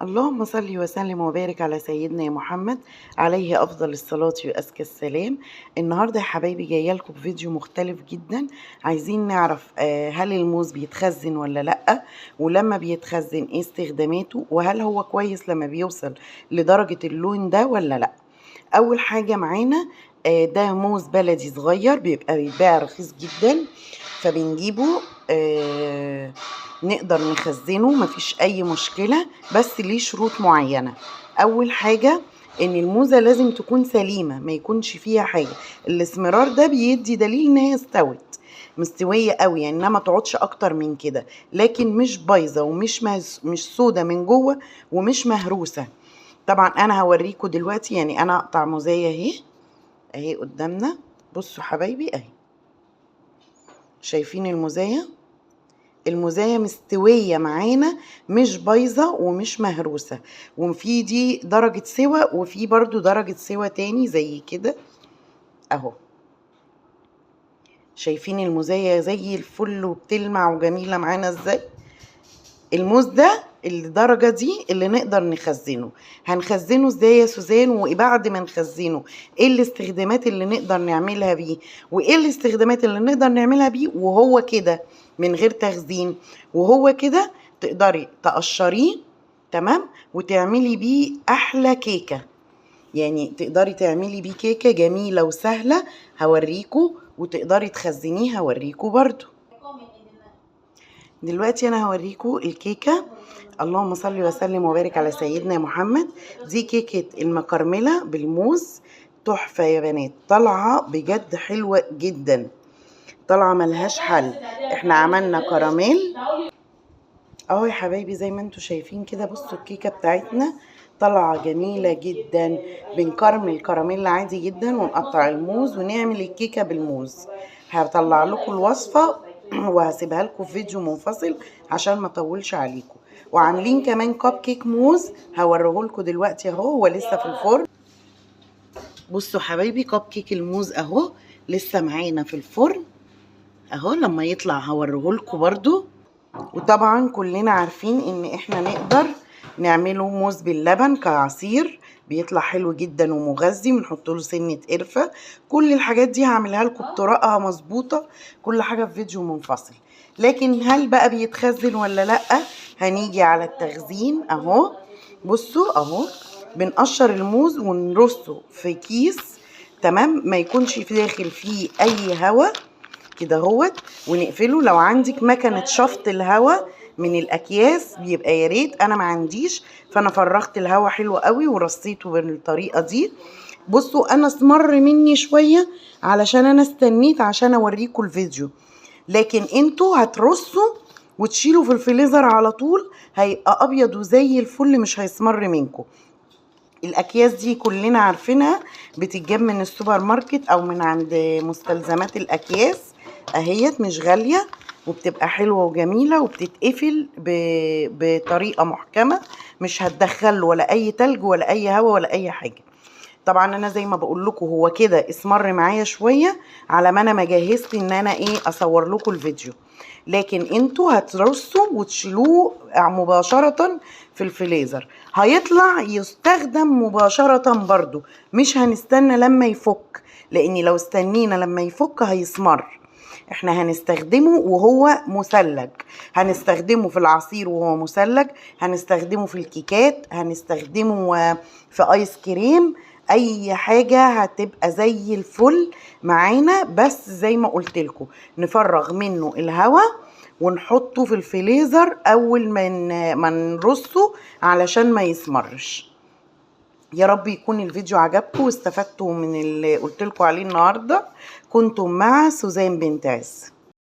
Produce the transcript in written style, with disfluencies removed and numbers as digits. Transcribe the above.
اللهم صل وسلم وبارك على سيدنا محمد عليه افضل الصلاة وازكى السلام. النهارده يا حبايبي جاية لكم بفيديو مختلف جدا. عايزين نعرف هل الموز بيتخزن ولا لا، ولما بيتخزن ايه استخداماته، وهل هو كويس لما بيوصل لدرجة اللون ده ولا لا. اول حاجة معانا ده موز بلدي صغير بيبقى بيتباع رخيص جدا، فبنجيبه نقدر نخزنه مفيش اي مشكلة، بس ليه شروط معينة. اول حاجة ان الموزة لازم تكون سليمة، ما يكونش فيها حاجة. الاسمرار ده بيدي دليل ان هي استوت، مستوية قوي، يعني انها ما تقعدش اكتر من كده، لكن مش بايظة ومش مش سودة من جوه ومش مهروسة. طبعا انا هوريكم دلوقتي، يعني انا اقطع موزاية اهي اهي قدامنا. بصوا حبايبي اهي، شايفين الموزاية؟ الموزاية مستوية معانا، مش بايظة ومش مهروسة، وفي دي درجة سوا وفي برضو درجة سوا تاني زي كده اهو. شايفين الموزاية زي الفل وبتلمع وجميلة معانا ازاي؟ الموز ده الدرجة دي اللي نقدر نخزنه. هنخزنه ازاي يا سوزان؟ وبعد ما نخزنه ايه الاستخدامات اللي نقدر نعملها بيه، وايه الاستخدامات اللي نقدر نعملها بيه وهو كده من غير تخزين؟ وهو كده تقدري تقشريه تمام وتعملي بيه احلى كيكة، يعني تقدري تعملي بيه كيكة جميلة وسهلة هوريكو، وتقدري تخزنيه هوريكو برضو. دلوقتي انا هوريكو الكيكة. اللهم صل وسلم وبارك على سيدنا محمد. دي كيكة المكرملة بالموز، تحفة يا بنات، طالعة بجد حلوة جدا، طالعة ملهاش حل. احنا عملنا كراميل اهو يا حبايبي زي ما انتوا شايفين كده. بصوا الكيكة بتاعتنا طالعة جميلة جدا. بنكرمل كراميل عادي جدا ونقطع الموز ونعمل الكيكة بالموز. هطلع لكم الوصفة وهسيبها لكم في فيديو منفصل عشان ما اطولش عليكم. وعاملين كمان كب كيك موز هوريه لكم دلوقتي اهو، هو لسه في الفرن. بصوا حبايبي كب كيك الموز اهو لسه معانا في الفرن اهو، لما يطلع هوريه لكم برده. وطبعا كلنا عارفين ان احنا نقدر نعمله موز باللبن كعصير، بيطلع حلو جدا ومغذي، بنحط له سنة قرفه. كل الحاجات دي هعملها لكم بطريقة مظبوطة، كل حاجة في فيديو منفصل. لكن هل بقى بيتخزن ولا لا؟ هنيجي على التخزين اهو. بصوا اهو، بنقشر الموز ونرصه في كيس تمام، ما يكونش في داخل فيه اي هواء كده اهوت، ونقفله. لو عندك مكنه شفط الهواء من الاكياس بيبقى يا ريت، انا ما عنديش، فانا فرغت الهواء حلو قوي ورصيته بالطريقة دي. بصوا انا اسمر مني شوية علشان انا استنيت عشان اوريكم الفيديو، لكن انتوا هترصوا وتشيلوا في الفريزر على طول، هيبقى ابيض وزي الفل، مش هيسمر منكم. الاكياس دي كلنا عارفينها، بتتجاب من السوبر ماركت او من عند مستلزمات الاكياس اهيت، مش غالية وبتبقى حلوة وجميلة، وبتتقفل بطريقة محكمة، مش هتدخل ولا اي تلج ولا اي هواء ولا اي حاجة. طبعا انا زي ما بقول لكم هو كده اسمر معايا شوية على ما انا ما جهزت ان انا ايه اصور لكم الفيديو، لكن انتوا هترصوا وتشيلوه مباشرة في الفريزر، هيطلع يستخدم مباشرة برضو، مش هنستنى لما يفك، لان لو استنينا لما يفك هيسمر. احنا هنستخدمه وهو مثلج، هنستخدمه في العصير وهو مثلج، هنستخدمه في الكيكات، هنستخدمه في ايس كريم، اي حاجة هتبقى زي الفل معانا. بس زي ما قلت لكم نفرغ منه الهواء ونحطه في الفريزر اول ما نرصه علشان ما يسمرش. يا رب يكون الفيديو عجبكم واستفدتوا من اللي قلت لكم عليه النهارده. كنتم مع سوزان بنت عز.